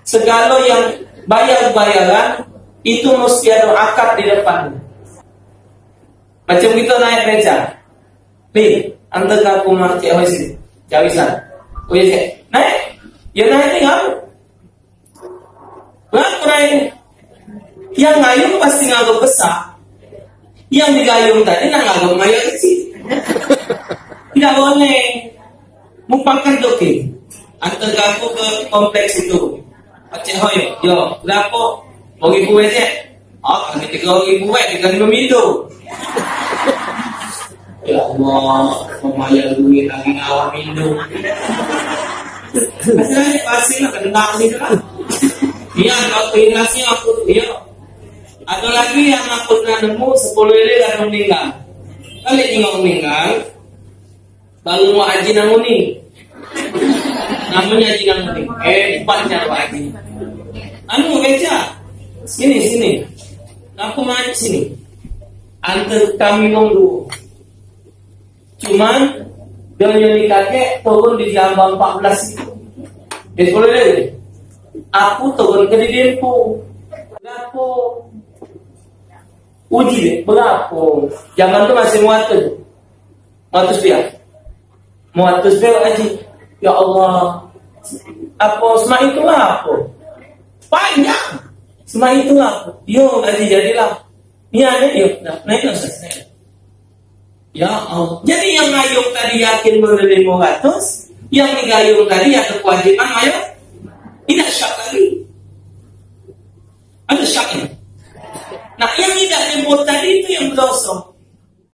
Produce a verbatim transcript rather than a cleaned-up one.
Segalo yang bayar-bayaran itu mesti ado akad di depan. Macam kito naik beca. Pi, antar ke aku mak cek Hoi sini. Cawisan. Oh ya cek. Naik. Ya naik ni kamu. Berapo naik? Yang ngayung pasti nganggap besak. Yang digayung tadi nak nganggap mayo kecil. Tidak boleh. Mupakat tu ke. Antar ke aku ke kompleks itu. Cek Hoi, yo, berapo? Dua ribu aja. Ah, kami tiga ribu eh, tiga ribu mindo. Ya Allah, pembayar duit lagi ngawak mindo. Masalahnya pasti nak kena sini lah. Iya, kalau ikhlasnya aku tu, iya. Ada lagi yang aku pernah nemu sepuluh lele ada meninggal. Kali tengok meninggal, Baru mau haji nang uni. Namonyo haji nang uni. Eh, hebatnyo Pak Haji. Anu, beca. Sini, sini. Aku main sini. Antar kami wong duo. Cuman, donyo ni kakek turun di Jambang empat belas itu. Dia boleh deh. Aku turun ke di Dempo. Berapo? Uji deh, berapo? Zaman tu masih muatus. Muatus dia. Muatus dia, Haji. Ya Allah. Apo semak itu apo? Panjang. Semak itu apo? Yo, Haji, jadilah. Ni ada yo. Nah, naik lah, Ustaz, naik. Ya Allah. Jadi yang ngayung tadi yakin modal lima ratus, yang digayung tadi ada kewajiban ayo. Tidak syak lagi. Ada syaknya. Nah, yang tidak lembut tadi itu yang berdosa.